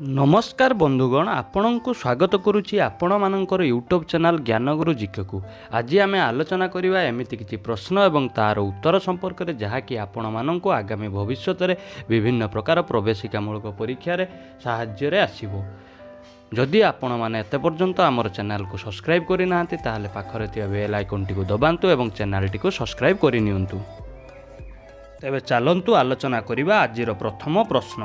ନମସ୍କାର ବନ୍ଧୁଗଣ, ଆପଣଙ୍କୁ ସ୍ୱାଗତ କରୁଛି ଆପଣମାନଙ୍କର ୟୁଟ୍ୟୁବ୍ ଚ୍ୟାନେଲ୍ ଜ୍ଞାନଗୁରୁ ଜିକେକୁ। ଆଜି ଆମେ ଆଲୋଚନା କରିବା ଏମିତି କିଛି ପ୍ରଶ୍ନ ଏବଂ ତା'ର ଉତ୍ତର ସମ୍ପର୍କରେ, ଯାହାକି ଆପଣମାନଙ୍କୁ ଆଗାମୀ ଭବିଷ୍ୟତରେ ବିଭିନ୍ନ ପ୍ରକାର ପ୍ରବେଶିକାମୂଳକ ପରୀକ୍ଷାରେ ସାହାଯ୍ୟରେ ଆସିବ। ଯଦି ଆପଣମାନେ ଏତେ ପର୍ଯ୍ୟନ୍ତ ଆମର ଚ୍ୟାନେଲକୁ ସବସ୍କ୍ରାଇବ୍ କରିନାହାନ୍ତି, ତାହେଲେ ପାଖରେ ଥିବା ବେଲ୍ ଆଇକନ୍ଟିକୁ ଦବାନ୍ତୁ ଏବଂ ଚ୍ୟାନେଲଟିକୁ ସବସ୍କ୍ରାଇବ୍ କରିନିଅନ୍ତୁ। ତେବେ ଚାଲନ୍ତୁ ଆଲୋଚନା କରିବା ଆଜିର ପ୍ରଥମ ପ୍ରଶ୍ନ।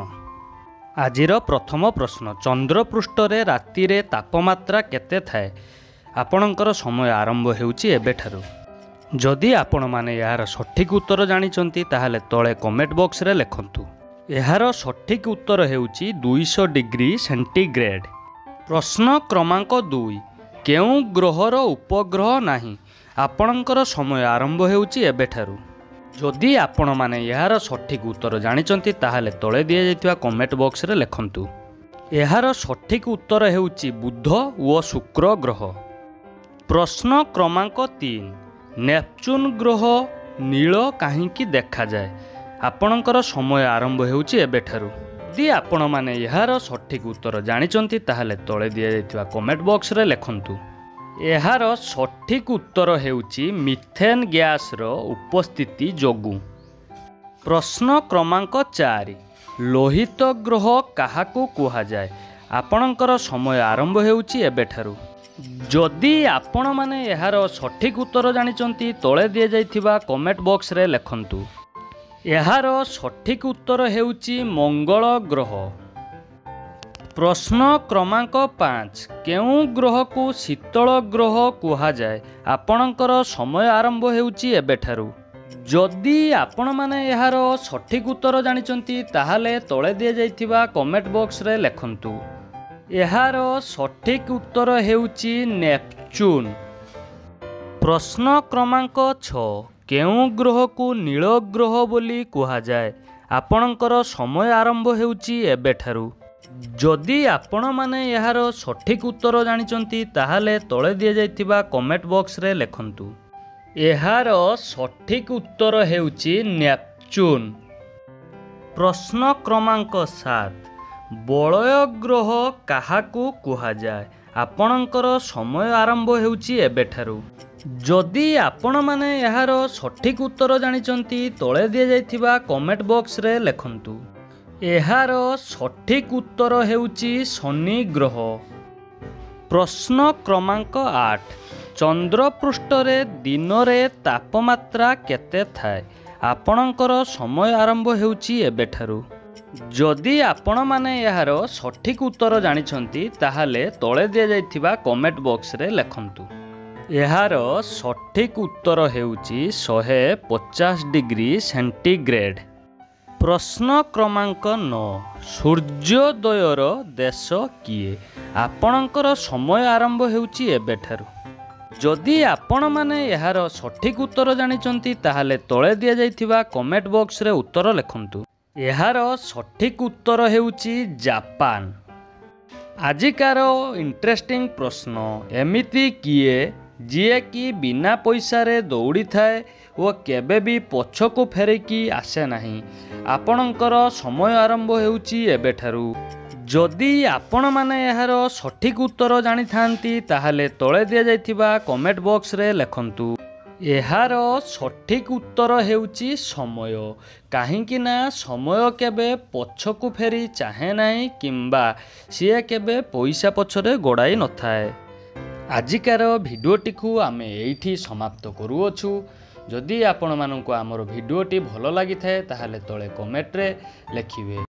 ଆଜିର ପ୍ରଥମ ପ୍ରଶ୍ନ, ଚନ୍ଦ୍ରପୃଷ୍ଠରେ ରାତିରେ ତାପମାତ୍ରା କେତେ ଥାଏ? ଆପଣଙ୍କର ସମୟ ଆରମ୍ଭ ହେଉଛି ଏବେଠାରୁ। ଯଦି ଆପଣମାନେ ଏହାର ସଠିକ୍ ଉତ୍ତର ଜାଣିଛନ୍ତି, ତାହେଲେ ତଳେ କମେଣ୍ଟ ବକ୍ସରେ ଲେଖନ୍ତୁ। ଏହାର ସଠିକ୍ ଉତ୍ତର ହେଉଛି 200 ଡିଗ୍ରୀ ସେଣ୍ଟିଗ୍ରେଡ୍। ପ୍ରଶ୍ନ କ୍ରମାଙ୍କ 2, କେଉଁ ଗ୍ରହର ଉପଗ୍ରହ ନାହିଁ? ଆପଣଙ୍କର ସମୟ ଆରମ୍ଭ ହେଉଛି ଏବେଠାରୁ। ଯଦି ଆପଣମାନେ ଏହାର ସଠିକ୍ ଉତ୍ତର ଜାଣିଛନ୍ତି, ତାହେଲେ ତଳେ ଦିଆଯାଇଥିବା କମେଣ୍ଟ ବକ୍ସରେ ଲେଖନ୍ତୁ। ଏହାର ସଠିକ୍ ଉତ୍ତର ହେଉଛି ବୁଧ ଓ ଶୁକ୍ର ଗ୍ରହ। ପ୍ରଶ୍ନ କ୍ରମାଙ୍କ 3, ନେପଚୁନ୍ ଗ୍ରହ ନୀଳ କାହିଁକି ଦେଖାଯାଏ? ଆପଣଙ୍କର ସମୟ ଆରମ୍ଭ ହେଉଛି ଏବେଠାରୁ। ଯଦି ଆପଣମାନେ ଏହାର ସଠିକ୍ ଉତ୍ତର ଜାଣିଛନ୍ତି, ତାହେଲେ ତଳେ ଦିଆଯାଇଥିବା କମେଣ୍ଟ ବକ୍ସରେ ଲେଖନ୍ତୁ। ଏହାର ସଠିକ୍ ଉତ୍ତର ହେଉଛି ମିଥେନ୍ ଗ୍ୟାସ୍ର ଉପସ୍ଥିତି ଯୋଗୁଁ। ପ୍ରଶ୍ନ କ୍ରମାଙ୍କ 4, ଲୋହିତ ଗ୍ରହ କାହାକୁ କୁହାଯାଏ? ଆପଣଙ୍କର ସମୟ ଆରମ୍ଭ ହେଉଛି ଏବେଠାରୁ। ଯଦି ଆପଣମାନେ ଏହାର ସଠିକ୍ ଉତ୍ତର ଜାଣିଛନ୍ତି, ତଳେ ଦିଆଯାଇଥିବା କମେଣ୍ଟ ବକ୍ସରେ ଲେଖନ୍ତୁ। ଏହାର ସଠିକ୍ ଉତ୍ତର ହେଉଛି ମଙ୍ଗଳ ଗ୍ରହ। ପ୍ରଶ୍ନ କ୍ରମାଙ୍କ 5, କେଉଁ ଗ୍ରହକୁ ଶୀତଳ ଗ୍ରହ କୁହାଯାଏ? ଆପଣଙ୍କର ସମୟ ଆରମ୍ଭ ହେଉଛି ଏବେଠାରୁ। ଯଦି ଆପଣମାନେ ଏହାର ସଠିକ୍ ଉତ୍ତର ଜାଣିଛନ୍ତି, ତାହେଲେ ତଳେ ଦିଆଯାଇଥିବା କମେଣ୍ଟ ବକ୍ସରେ ଲେଖନ୍ତୁ। ଏହାର ସଠିକ୍ ଉତ୍ତର ହେଉଛି ନେପଚୁନ୍। ପ୍ରଶ୍ନ କ୍ରମାଙ୍କ 6, କେଉଁ ଗ୍ରହକୁ ନୀଳ ଗ୍ରହ ବୋଲି କୁହାଯାଏ? ଆପଣଙ୍କର ସମୟ ଆରମ୍ଭ ହେଉଛି ଏବେଠାରୁ। ଯଦି ଆପଣମାନେ ଏହାର ସଠିକ୍ ଉତ୍ତର ଜାଣିଛନ୍ତି, ତାହେଲେ ତଳେ ଦିଆଯାଇଥିବା କମେଣ୍ଟ ବକ୍ସରେ ଲେଖନ୍ତୁ। ଏହାର ସଠିକ୍ ଉତ୍ତର ହେଉଛି ନେପଚୁନ୍। ପ୍ରଶ୍ନ କ୍ରମାଙ୍କ 7, ବଳୟ ଗ୍ରହ କାହାକୁ କୁହାଯାଏ? ଆପଣଙ୍କର ସମୟ ଆରମ୍ଭ ହେଉଛି ଏବେଠାରୁ। ଯଦି ଆପଣମାନେ ଏହାର ସଠିକ୍ ଉତ୍ତର ଜାଣିଛନ୍ତି, ତଳେ ଦିଆଯାଇଥିବା କମେଣ୍ଟ ବକ୍ସରେ ଲେଖନ୍ତୁ। ଏହାର ସଠିକ୍ ଉତ୍ତର ହେଉଛି ଶନି ଗ୍ରହ। ପ୍ରଶ୍ନ କ୍ରମାଙ୍କ 8, ଚନ୍ଦ୍ରପୃଷ୍ଠରେ ଦିନରେ ତାପମାତ୍ରା କେତେ ଥାଏ? ଆପଣଙ୍କର ସମୟ ଆରମ୍ଭ ହେଉଛି ଏବେଠାରୁ। ଯଦି ଆପଣମାନେ ଏହାର ସଠିକ୍ ଉତ୍ତର ଜାଣିଛନ୍ତି, ତାହେଲେ ତଳେ ଦିଆଯାଇଥିବା କମେଣ୍ଟ ବକ୍ସରେ ଲେଖନ୍ତୁ। ଏହାର ସଠିକ୍ ଉତ୍ତର ହେଉଛି 150 ଡିଗ୍ରୀ ସେଣ୍ଟିଗ୍ରେଡ୍। ପ୍ରଶ୍ନ କ୍ରମାଙ୍କ 9, ସୂର୍ଯ୍ୟୋଦୟର ଦେଶ କିଏ? ଆପଣଙ୍କର ସମୟ ଆରମ୍ଭ ହେଉଛି ଏବେଠାରୁ। ଯଦି ଆପଣମାନେ ଏହାର ସଠିକ୍ ଉତ୍ତର ଜାଣିଛନ୍ତି, ତାହେଲେ ତଳେ ଦିଆଯାଇଥିବା କମେଣ୍ଟ ବକ୍ସରେ ଉତ୍ତର ଲେଖନ୍ତୁ। ଏହାର ସଠିକ୍ ଉତ୍ତର ହେଉଛି ଜାପାନ। ଆଜିକାର ଇଣ୍ଟରେଷ୍ଟିଂ ପ୍ରଶ୍ନ, ଏମିତି କିଏ ଯିଏକି ବିନା ପଇସାରେ ଦୌଡ଼ିଥାଏ ଓ କେବେ ବି ପଛକୁ ଫେରିକି ଆସେ ନାହିଁ? ଆପଣଙ୍କର ସମୟ ଆରମ୍ଭ ହେଉଛି ଏବେଠାରୁ। ଯଦି ଆପଣମାନେ ଏହାର ସଠିକ୍ ଉତ୍ତର ଜାଣିଥାନ୍ତି, ତାହେଲେ ତଳେ ଦିଆଯାଇଥିବା କମେଣ୍ଟ ବକ୍ସରେ ଲେଖନ୍ତୁ। ଏହାର ସଠିକ୍ ଉତ୍ତର ହେଉଛି ସମୟ। କାହିଁକି ନା ସମୟ କେବେ ପଛକୁ ଫେରି ଚାହେଁ ନାହିଁ କିମ୍ବା ସିଏ କେବେ ପଇସା ପଛରେ ଗୋଡ଼ାଇ ନଥାଏ। ଆଜିକାର ଭିଡ଼ିଓଟିକୁ ଆମେ ଏଇଠି ସମାପ୍ତ କରୁଅଛୁ। ଯଦି ଆପଣମାନଙ୍କୁ ଆମର ଭିଡ଼ିଓଟି ଭଲ ଲାଗିଥାଏ, ତାହେଲେ ତଳେ କମେଣ୍ଟରେ ଲେଖିବେ।